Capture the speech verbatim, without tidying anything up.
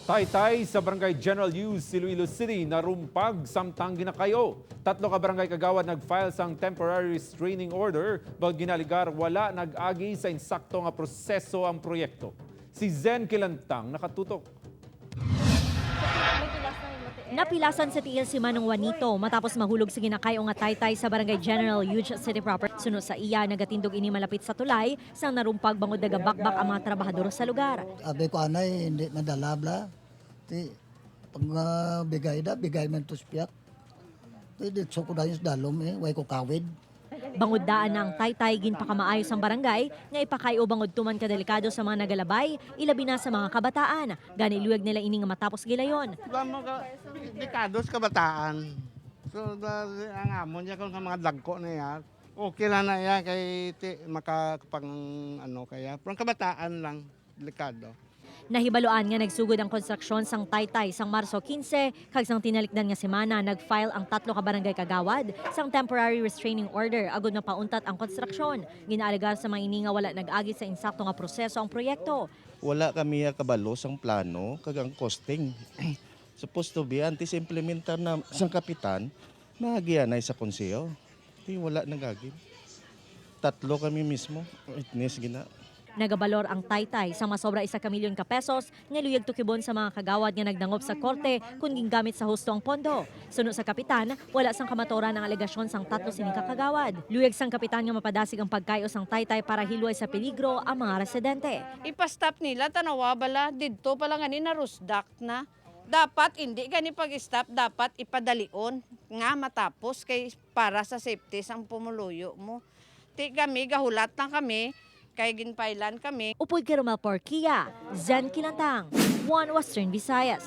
Taytay sa Barangay General Hughes, Iloilo City, narumpag samtang ginakayo. Tatlo ka barangay kagawad nag-file sang temporary restraining order, bangod ginaalegar wala nag-agi sa insakto nga proseso ang proyekto. Si Zen Kilantang nakatutok. Napilasan sa tiil si Manong Juanito matapos mahulog sa ginakayo nga taytay sa Barangay General Hughes City proper. Suno sa iya, nagatindog ini malapit sa tulay sang narumpag bangod nagabakbak ang mga trabahador sa lugar. Abi ko anay, hindi madala bla. Ti, pag ah, bigay da, bigay man to sa piyak. Ti, ditso ko dayon sa dalom eh, way ko kawid. Bangod daan na ang taytay, ginpakamaayo sang barangay nga ipakayo bangod tuman kadelikado sa mga nagalabay, ilabi na sa mga kabataan. Gani luyag nila ini nga matapos gilayon. Wala mo ka, delikado sa kabataan. So, da, ang amon niya kung mga dagko na yan, okay lang na yan kay ti, makapang ano kaya. Pero ang kabataan lang, delikado. Nahibaluan nga nagsugod ang konstruksyon sang taytay sang Marso quince, kag sang tinalikdan nga semana nag-file ang tatlo ka barangay kagawad sang temporary restraining order agud mapauntat ang konstruksyon. Ginaalegar sa mga ini nga wala nag-agi sa insakto nga proseso ang proyekto. Wala kami kabalo sang plano kag ang costing. Supposed to be, antes implementar na sang kapitan, nagianay sa konseho. Di wala nagagi. Tatlo kami mismo, witness gina. Nagabalor ang taytay sa masobra isa ka milyon ka pesos nga luyag tukibon sa mga kagawad nga nagdangop sa korte kon gingamit sa husto ang pondo. Suno sa kapitan, wala sang kamatuoran ang alegasyon sang tatlo sini ka kagawad. Luyag sang kapitan nga mapadasig ang pagkayo sang taytay para hilway sa peligro ang mga residente. Ipa-stop nila, tanawa bala, didto pa lang gani narusdak na. Dapat indi gani pag-stop, dapat ipadalion nga matapos kay para sa safety sang pumuluyo mo. Ti kami, gahulat lang kami, kay ginpailan kami. Upod kay Romel Porquia, Zen Kilantang, One Western Visayas.